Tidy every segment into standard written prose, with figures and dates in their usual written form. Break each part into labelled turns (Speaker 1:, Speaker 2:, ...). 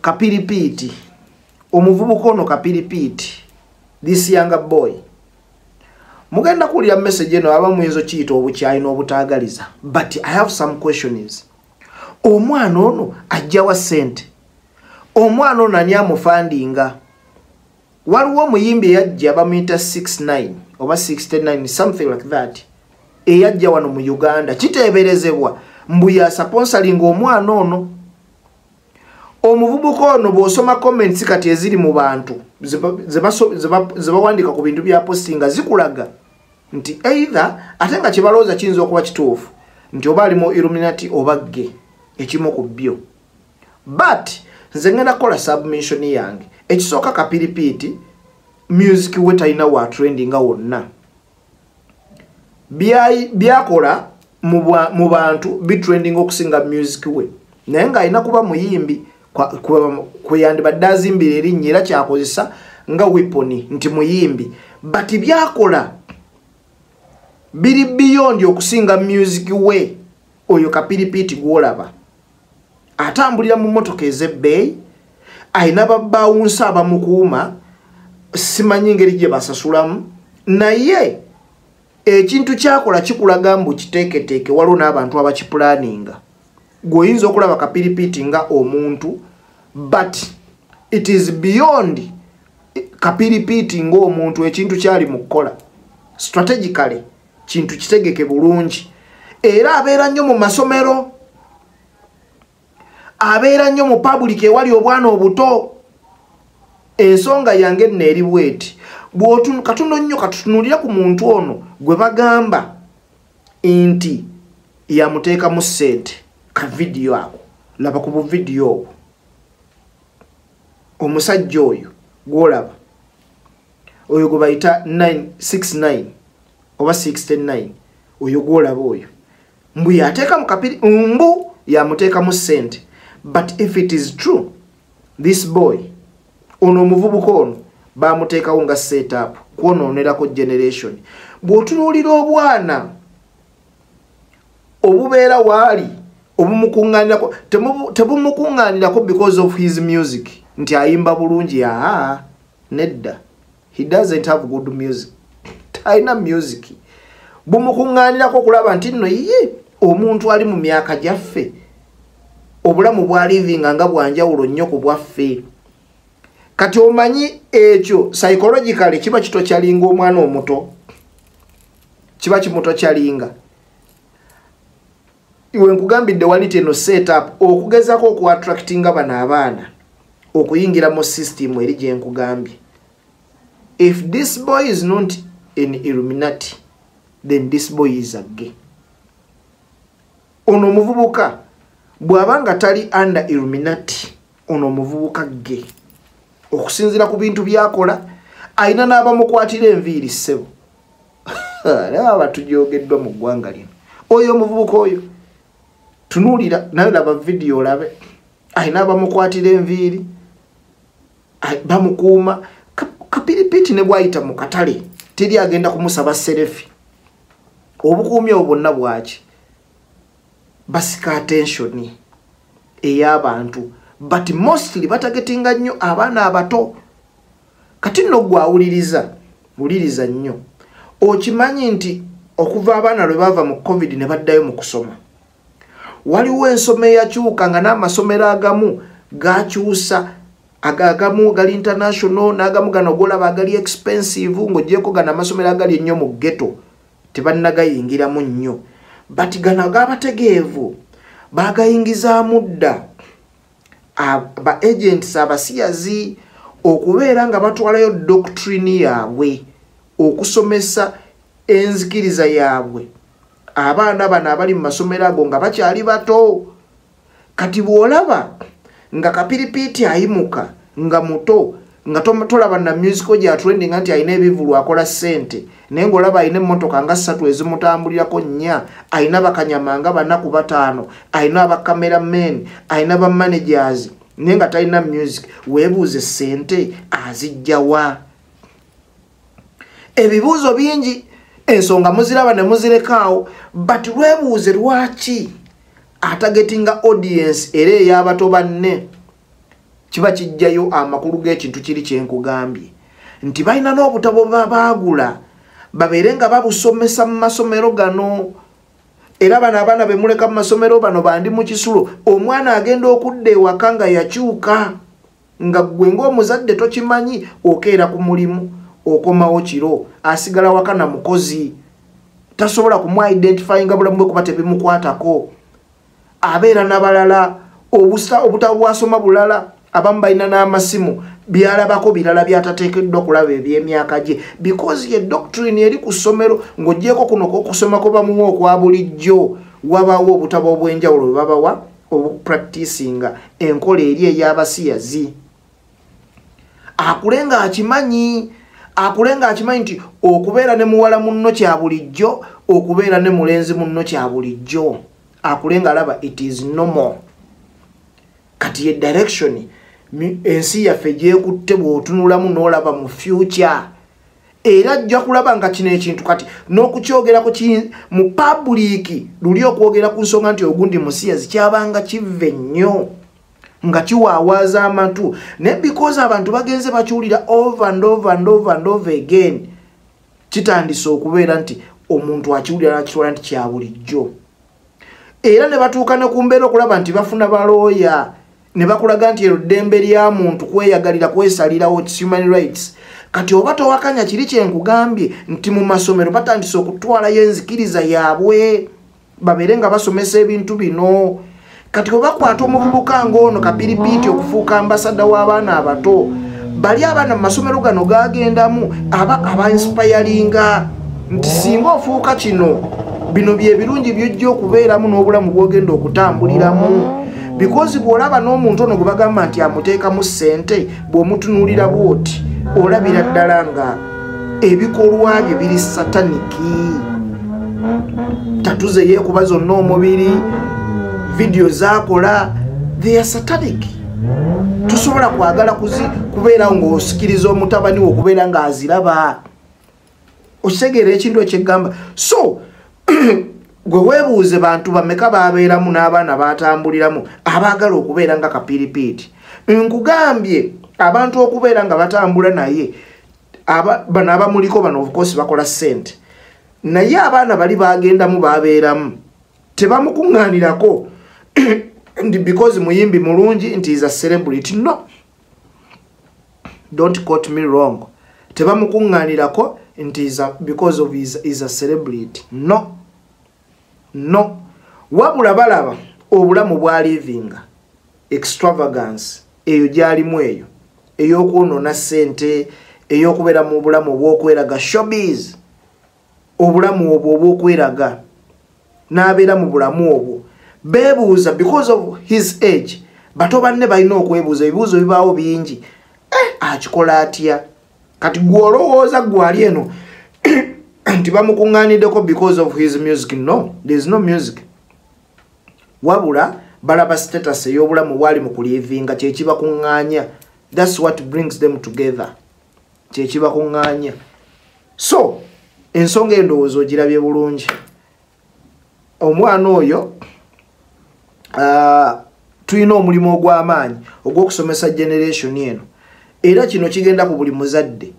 Speaker 1: Kapiripiiti, omuvubuka ono Kapiripiiti, this younger boy, mugenda kuwulira message eno, aba muyinza okiyita obukyayi n'obutaagaliza, but I have some questions. Omwana ono ajjawa ssente? Omwana ono ani amufundinga? Waliwo omuyimbi eyajja bamuyita 69 oba 69, something like that, eyajja wano mu Uganda, kiteeberezebwa mbu yasponsoringa omwana ono. Omuvubuka ono bw'osoma comments kati eziri mu bantu ze bawandika ku bintu bya postinga, zikulaga nti either, ate nga kyebalowooza kiyinza okuba kituufu, nti oba ali mu Illuminati oba gay, ekimu ku byo. But nze ngenda kukola submission yange. Ekisooka, Kapiripiiti music we talina wa trendinga wonna. Byakola mu bantu bitrending okusinga music we, naye ng'alina kuba muyimbi kwe yandibadde azimbira erinnya, era kyakozesa nga weapon nti muyimbi, but byakola biri beyond okusinga music we. Oyo Kapiripiiti gwolaba atambulira mu motoka ez'ebbeeyi, ayina babouncer abamukuuma, simanyi ngeri gye basasulamu, naye ekintu kyakola kikulaga mbu kiteeketeeke, waliwo n'abantu abakiplanninga. Gweoyinza okulaba Kapiripiiti nga omuntu, but it is beyond Kapiripiiti ng'omuntu. Ekintu kyali mu kukola strategically kintu kitegeke bulungi, era abeera nnyo mu masomero, abeera nnyo mu public ewali obwana obuto. Ensonga yange nno eri bweti: katono nnyo katutunuulira ku muntu ono gwe bagamba nti yamuteekamu ssente. Ka vidiyo ako, laba ku buvidiyo obwo. Omusajja oyo gwolaba oyo gwe bayita 969 oba 69, oyo gwolaba oyo, mbu yateeka mu Kapiri, mbu yamuteekamu ssente. But if it is true, this boy ono, omuvubuka ono, bamuteekawo nga setup kwonoonerako generation. Bw'otunuulira obwana obubeera waali obumukuŋŋaanirako, tebumukuŋŋaanirako because of his music nti ayimba bulungi. Aa, nedda, he doesn't have good music, talina music. Bumukuŋŋaanirako okulaba nti nno ye omuntu ali mu myaka gyaffe, obulamu bwalivinga nga bwanjawulo nnyo ku bwaffe. Kati omanyi ekyo psychologically kiba kitorturinga omwana omuto, kiba kimutorturinga. Iwe nkugambidde wali teno setup okugezako okuattractinga bano abaana okuyingira mu system eri gye nkugambye. If this boy is not an Illuminati, then this boy is a gay. Ono omuvubuka bw'aba nga tali under Illuminati, ono omuvubuka gay okusinziira ku bintu byakola. Ayina n'abamukwatira enviiri, ssebo, naye aba tujogeddwa mu ggwanga lino. Oyo omuvubuka oyo tunuulira naye, laba vidiyo olabe, ayina abamukwatira enviiri, bamukuuma. Kapiripiiti ne bwayita mu katale teri agenda kumusaba selfie. Obukuumi obwo bwonna bwaki? Basika attention ey'abantu, but mostly batargetinga nnyo abaana abato. Kati nno gwe awuliriza, wuliriza nnyo. Okimanyi nti okuva abaana lwe bava mu COVID ne baddayo mu kusoma, waliwo ensoma eyakyuka, nga n'amasomero agamu gakyusa, agamu gali international n'agamu gano golaba agali expensive, ng'ogyeko gano amasomero agali ennyo mu ghetto tebannagayingiramu nnyo, but gano ag'abategeevu bagayingizaamu dda ba agents abasiyazi okubeera nga batwalayo doctrine yaabwe, okusomesa enzikiriza yaabwe abaana bano abali mu masomero ago nga bakyali bato. Kati bw'olaba nga Kapiripiiti ayimuka nga muto, nga tolaba na music gya trending nti alina ebivulu akola ssente, naye ng'olaba alina emmotoka nga ssatu ezimutambulirako, nnya, alina bakanyama nga bana ku bataano, alina abacameramen, alina ba managers, naye nga talina music, weebuuze ssente azijjawa? Ebibuuzo bingi, ensonga muziraba ne muzirekaawo, but lwebuuze lwaki atargetinga audience era ey'abato banne. Kiba kijjayo amakulu g'ekintu kiri kyenkugambye nti balina n'obutabo babaagula babeere nga babusomesa mu masomero gano. Era bano abaana bemuleka mu masomero bano bandi mu kisulo, omwana agenda okudda ewaka nga yakyuka, nga ggwe ng'omuzadde tokimanyi, okeera ku mulimu okomawo kiro, asigala waka na mukozi, tasobola kumwidentifyinga bulamu bwe kuba tebimukwatako, abeera n'abalala, obutabo bwasoma bulala, abamu balina n'amasimu, byalabako birala byatateekeddwa kulaba eby'emyaka gye, because ye doctrine eri ku ssomero. Ng'oggyeko kuno okusomako bamuwa okwa bulijjo, wabaawo obutabo obw'enjawulo bwe babawa obupracticinga enkola eri ey'abasiyazi. Akule ng'akimanyi, akule ng'akimanyi nti okubeera ne muwala munno kya bulijjo, okubeera ne mulenzi munno kya bulijjo, akule ng'alaba it is normal. Kati ye direction ensi yaffe gyekutte bw'otunulamu n'olaba mu future, era ajja kulaba nga kino ekintu kati n'okukyogerako mu public, luli okwogera ku nsonga nti ogundi musiyazi kyabanga kive nnyo nga kiwaawaaza amatu, naye because abantu bagenze bakiwulira over and over and over and over again, kitandise okubeera nti omuntu akiwulira nakitwala nti kya bulijjo. Era ne batuuka ne ku mbeera okulaba nti bafuna balooya ne bakulaga nti ero ddembe lya muntu kweyagalira, kwesalirawo, human rights. Kati oba towakanya kiri kyenkugambye nti mu masomero batandise okutwalayo enzikiriza yaabwe babeere nga basomesa ebintu bino. Kati bwe bakwata omuvubuka ng'ono Kapiripiiti okufuuka ambasada w'abaana abato, bali abaana mu masomero gano gagendamu aba abainsipayalinga nti singa ofuuka kino, bino bye birungi by'ojja okubeeramu n'obulamu bw'ogenda okutambuliramu. Because bw'olaba n'omuntu ono gwe bagamba nti amuteekamu ssente, bw'omutunuulira bw'oti olabira ddala nga ebikolwa bye biri satanic. Tatuze yeekuba zonna omubiri, vidiyo zaakola, they are satanic. Tosobola kwagala kubeera ng'osikiriza omutabani wo okubeera ng'aziraba. Okitegeera ekintu ekyegamba? So gwe weebuuze bantu bameka babeeramu n'abaana batambuliramu abaagala okubeera nga Kapiripiiti. Nkugambye abantu okubeera nga batambula naye bano abamuliko bano of course bakola ssente, naye abaana bali bagendamu babeeramu tebamukuŋŋaanirako nti because muyimbi mulungi nti is a celebrity. No, don't quote me wrong, tebamukuŋŋaanirako nti is a, because of is a celebrity. No, no, wabula balaba obulamu bwalivinga, extravagance eyo gyalimu, eyo ey'okwonoona ssente, ey'okubeera mu bulamu obw'okweraga, showbiz, obulamu obwo obw'okweraga, n'abeera mu bulamu obwo. Beebuuza because of his age, bato banne balina okwebuuza ebibuuzo bibaawo bingi, akikola atya? Kati gwe olowooza gwali eno nti bamukuŋŋaaniddeko because of his music? No, there is no music, wabula balaba status ey'obulamu bwali mu kulivinga, kyekibakuŋŋaanya. That's what brings them together, kyekibakuŋŋaanya. So ensonga endowooza ogirabye bulungi. Omwana oyo, tulina omulimu ogw'amaanyi ogw'okusomesa generation eno, era kino kigenda ku buli muzadde.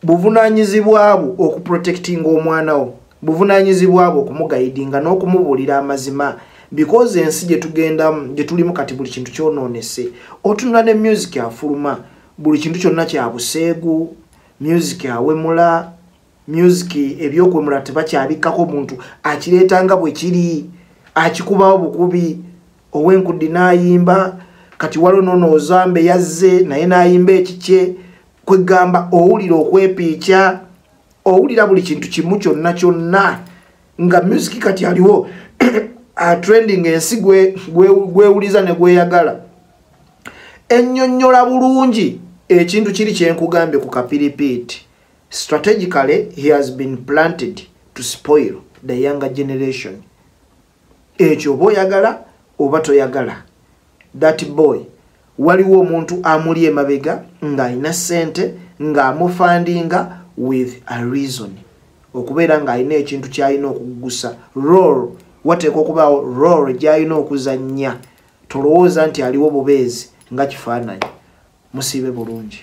Speaker 1: Buvunaanyizibwa bwo okuprotectinga omwana wo, buvunaanyizibwa bwo okumuguidinga n'okumubuulira amazima, because ensi gye tugendamu, gye tulimu kati, buli kintu kyonoonese. Otunula ne music afuluma, buli kintu kyonna kya buseegu, music awemula, music ebyokwemula tebakyabikkako, omuntu akireetanga bwe kiri, akikubawo bukubi. Ow'enkuddi n'ayimba, kati waliwo noono Ozambe yazze naye n'ayimba ekikye, kwegamba owulira okwepiikya, owulira buli kintu kimu kyonna kyonna nga music kati aliwo atrending, ensi gwewuliza ne gweyagala. Ennyonnyola bulungi ekintu kiri kyenkugambye ku Kapiripiiti. Strategically he has been planted to spoil the younger generation. Ekyo oba oyagala oba toyagala, that boy waliwo omuntu amuli emabega ng'alina ssente ng'amufundinga with a reason, okubeera ng'alina ekintu ky'alina okuggusa role, wateekwa okubaawo role gy'alina okuzannya. Tolowooza nti aliwo bubeezi nga kifaananyi. Musiibe bulungi.